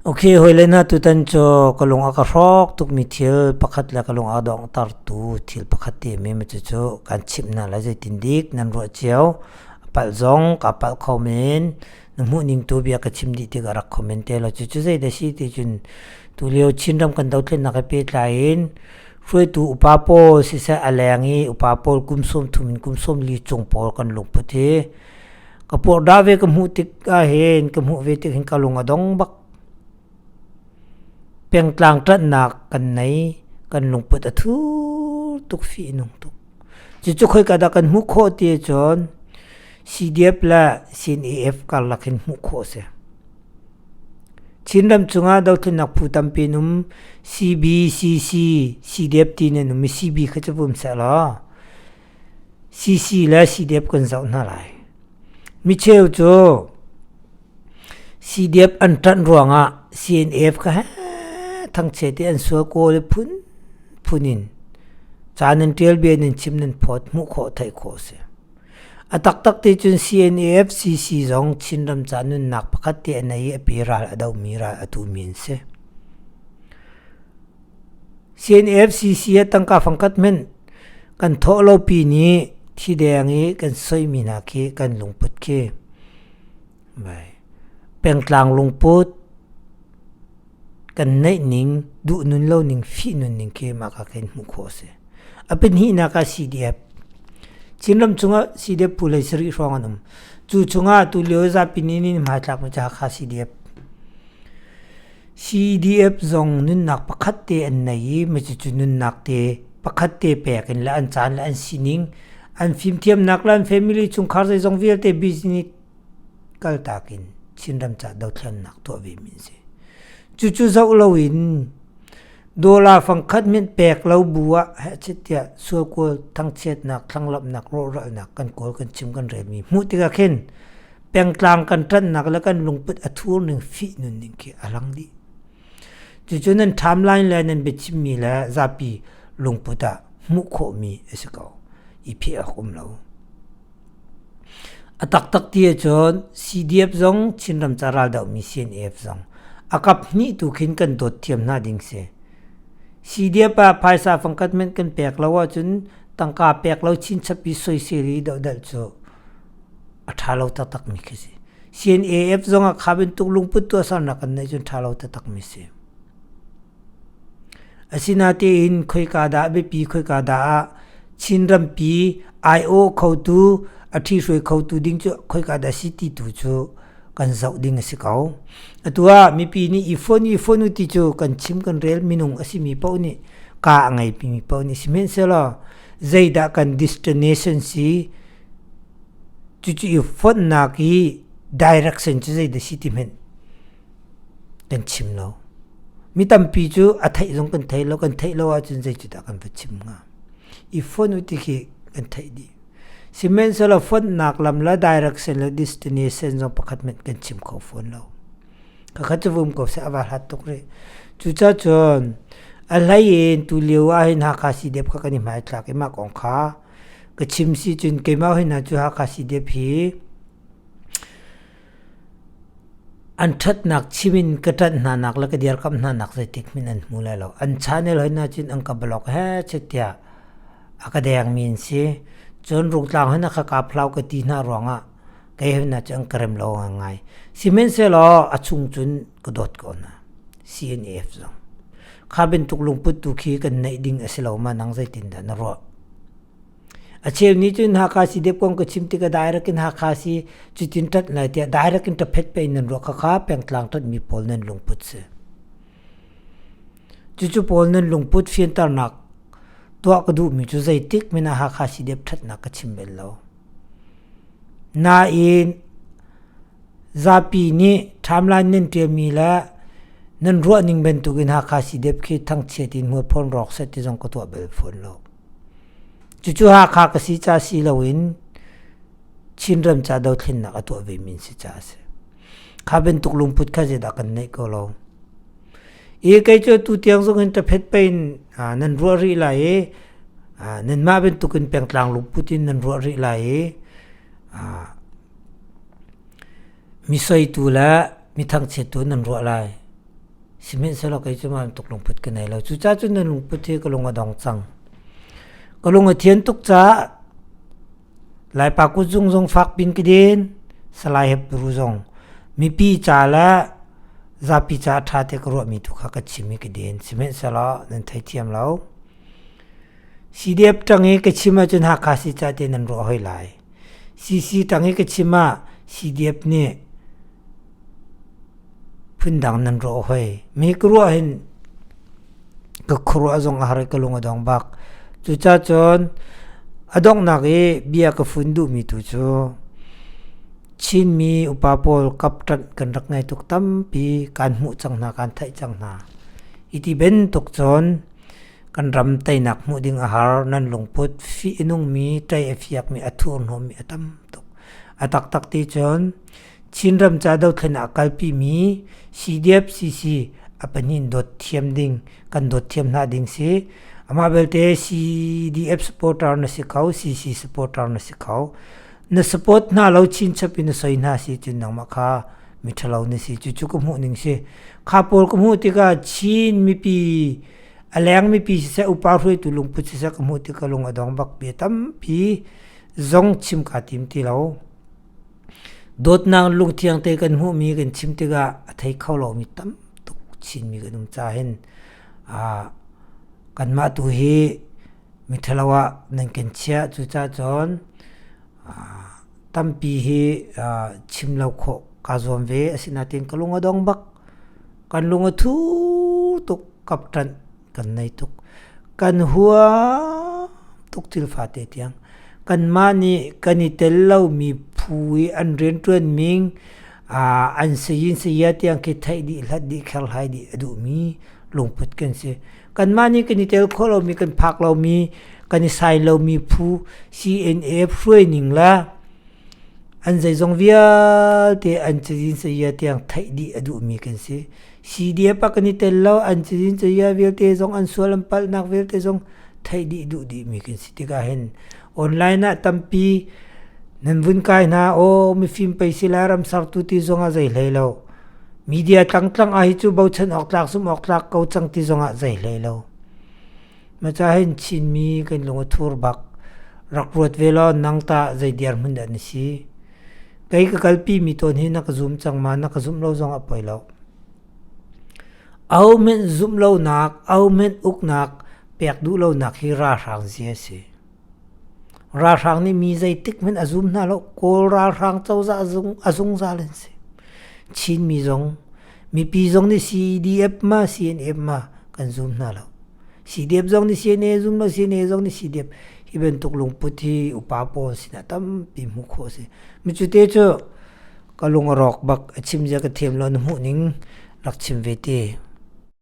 Okay, hawile hna tutan cu ka lung a ka hrawk tukmi thil pakhat le ka lung a donghtertu thil pakhat te mi cucu kan chimh hna lai zeitin dik nan ruah cio. Palh zong ka palh kho men. Na hmuh ning tu bia ka chim dih tikah rak comment te law cucu zei dah si ti cun tulio Chinram kan dothlennak he pehtlai in hruaitu upa pawl siseh a leng i upa pawl kum 30 in kum 40 cung pawl kan lungput hi Ka pawrdah ve ka hmuh tik ahhin ka hmuh ve tik hin ka lung a dong bak. Pengtlang ṭanhnak kan nei, kan lungput a thur tuk fih nung tuk. Cucu khoika dah kan hmuh khawh ti ahcun CDF le CNAF karlak hin hmuh khawh a si. Chinram chungah dothlennak phu tampi an um. CB, CC, CDF ti in an um i CB kha cu vum seh law CC le CDF kan zoh hna lai. Micheu cu CDF an ṭanh ruangah CNF kha thangchiat i an sual kawl i phunphun in ca nan ṭial bia nan chim nan phawt hmuh khawh theih khawh a si. A taktak ti cun CNAF CC zong Chinram ca nunnak pakhat te a nei i a pi ral a domi ral a tumi an si. CNFCC ah tangka fangkhat hmanh kan thawh lo pi nih thi deng i kan soimi hna khi kan lungput khi pengtlang lungput kan neih ning duh nun lo ning fih nun ning khi mah ka khin hmuh khawh a si. A pahnihnak ah CDF. Chinram chungah CDF phu lei sarih hrawng an um. Cu chungah tulio zapi nih nin hmaithlak mi cu Hakha CDF. CDF zong nunnak pakhat te an nei i cucu nunnak te pakhat te pek in le an caan le an sining an fimthiamnak le an family chungkhar zeizong vialte business kaltak in Chinram ca dothlennak tuah ve mi an si. Cucu zoh loin dollar fangkhat hmanh pek lo bu ah heh tiah sualkawl thangchiatnak thlanglamhnak rawhralnak kan kawl kan chim kan relmi hmuh tikah khin pengtlang kan ṭanhnak le kan lungput a thur ning fih nun ning khi a lang dih. Cucu nan timeline le nan biachimmi le zapi lungput ah hmuh khawhmi a si ko. I pheh awk um lo. A taktak ti ahcun CDF zong Chinram ca raldohmi CNF zong a kap hnih tu khin kan dawt thiam hna ding si. CDF ah phaisa fangkhat men kan pek lo ahcun tangka pek lo chinchap i soisel i dohdalh cu a ṭha lo taktakmi khi si. CNAF zong ah kha bantuk lungput tuahsernak kan neih cun ṭha lo taktakmi si. Asinain khoika dah biapi khoika dah ah Chin rampi aiawh khotu a ṭhihruai khotu ding cu khoika dah si ti tu cu kan zoh ding a si ko. Atu ah mipi nih i fon i fon u ti cu kan chim kan rel minung a simi paoh nih ka a ngeimi paoh nih sihmanhsehlaw zeidah kan destination si Cucu i fonhnak i direction cu zeidah si ti hmanh kan chim lo. Mi tampi cu a theih zong kan thei lo, kan theih lo ahcun zei cu dah kan va chim hnga. I fonh u ti khi kan theih dih. Sihmanhsehlaw fonhnak lam le direction le destination zong pakhat hmanh kan chim kho fawn lo. Khakha cu vum ko seh a va hlat tuk rih. Cucacun a hlei in tulio ah hin Hakha CDF kha kan i hmaithlak i mah kong kha Ka chim si cun keimah hoi hna cu Hakha CDF hi an ṭhatnak chim in ka ṭanh hna nak le ka dirkamh hna nak zeitik hmanh an hmu lai lo. An channel hoi hna cun an ka block he chet tiah a ka dengmi an si. Cun Rungtlang hoi hna kha kaa phlau ka ti hna ruangah kei hoi hna cu an ka rem lo ngai. Sihmanhsehlaw a chung cun ka dawt ko hna. CNF zong. Kha bantuk lungput tu khi kan neih ding a si lo ma nang zeitindah na ruah? A cheu nih cun Hakha CDF kong ka chim tikah direct in Hakha si cutin ṭanh lai tiah direct in ṭaphet pe in nan ruah khakha pengtlang ṭanhmi pawl nan lungput si. Cucu pawl nan lungput fianternak tuah ka duhmi cu zeitik hmanh ah Hakha CDF ṭhatnak ka chim bal lo. Nain zapi nih timeline nan ṭialmi le nan ruahning bantukin Hakha CDF khi thangchiat in hmualphawn rawk seh ti zong ka tuah bal fawn lo. Cucu Hakha ka si ca si loin Chinram ca dothlennak a tuah vemi an si caah a si. Kha bantuk lungput kha zeidah kan neih ko lo. I kei cu tu tiang zong in ṭaphet pei in nan ruah rih lai i nanmah bantukin pengtlang lungput in nan ruah rih lai i mi soitu le mi thangchiattu nan ruah lai. Sihmanhsehlaw kei cu mah bantuk lungput ka nei lo. Cucaah cun na lungput hi ka lung a dong cang. Ka lung a thian tuk caah Laipa kutzung zong fak pin ka din, Salai Hebru zong mipi ca le zapi ca ṭha te ka ruahmi tu kha ka chim i ka din. Sihmanhsehlaw nan theithiam lo. CDF ṭang i ka chim ahcun Hakha si ca te nan ruah hoi lai. CC ṭang i ka chim ah CDF nih phundang nan ruah hoi. Mi ka ruah hin ka khuaruah zong a har i ka lung a dong bak. Cucaah cun a donghnak i bia ka fun duhmi tu cu Chinmi upa pawl kap ṭanh kan rak ngei tuk tampi kan hmuh cang hna, kan theih cang hna. Iti bantuk cun kan ram teinak hmuh ding a har, nan lungput fih a nungmi, ṭei a fiakmi, a thurhnawmmi a tam tuk. A taktak ti cun Chinram ca dothlen ah kalpimi CDF-CC a pahnih dawt thiam ding kan dawt thiam hna ding si. Amah belte CDF supporter na si kho, CC supporter na si kho. Na support hna lo chinchap in na soi hna si cun nangmah kha miṭhalo na si. Cucu ka hmuh ning si. Kha pawl ka hmuh tikah Chin mipi a leng mipi siseh upa hruaitu lungput siseh ka hmuh tikah lung a dong bak bia tampi zong chim kaa tim ti lo. Dawtnak lungthiang te kan hmuhmi kan chim tikah a thei kho lomi tam tuk Chinmi kan um ca hin kanmah tu hi miṭhalo ah nan kan chiah. Cucaah cun tampi hi chim lo khawh kaa zuam ve. Asinain ka lung a dong bak. Kan lung a thu tuk kap ṭanh. Kan nei tuk. Kan huam tuk thil fate tiang. Kanmah nih kan i tel lomi phu i an rianṭuan ning an sayin saya tiang khi theih dih, hlat dih, kherhlai dih a duhmi lungput kan si. Kanmah nih kan i tel khawh lomi, kan phak lomi, kan i sai lomi phu CNF hruai ning le an zeizong vialte an cazin saya tiang theih dih a duhmi kan si. CDF ah kan i tel lo, an cazin caya vialte zong an sual an palhnak vialte zong theih dih duh dihmi kan si tikah hin online ah tampi nan vun kai hna aw mifim pei si lai ram sartu ti zong ah zei hlei lo media tlangtlang ah hi cu bochan awk tlak zumh awk tlak ko cang ti zong ah zei hlei lo maca hin Chinmi kan lung a thur bak rak ruat ve law nang tah zei dirhmun dah na si Kei ka kalpi mi tawn hi na ka zum cang ma na ka zumh lo zong a poi lo. Ahohmanh zumh lonak, ahohmanh uknak pek duh lonak hi ralhrang zia a si. Ralhrang nih mi zeitik hmanh a zum hna lo. Kawl ralhrang cozah a zungzal an si. Chinmi zong, mipi zong nih CDF ma CNF ma kan zum hna lo. CDF zong nih CNA zum lo, CNA zong nih CDF hi bantuk lungput hi upa pawl sinah tampi hmuh khawh a si. Micute cu ka lung a rawk bak, a chim zia ka thiam lo, na hmuh ning rak chim ve te.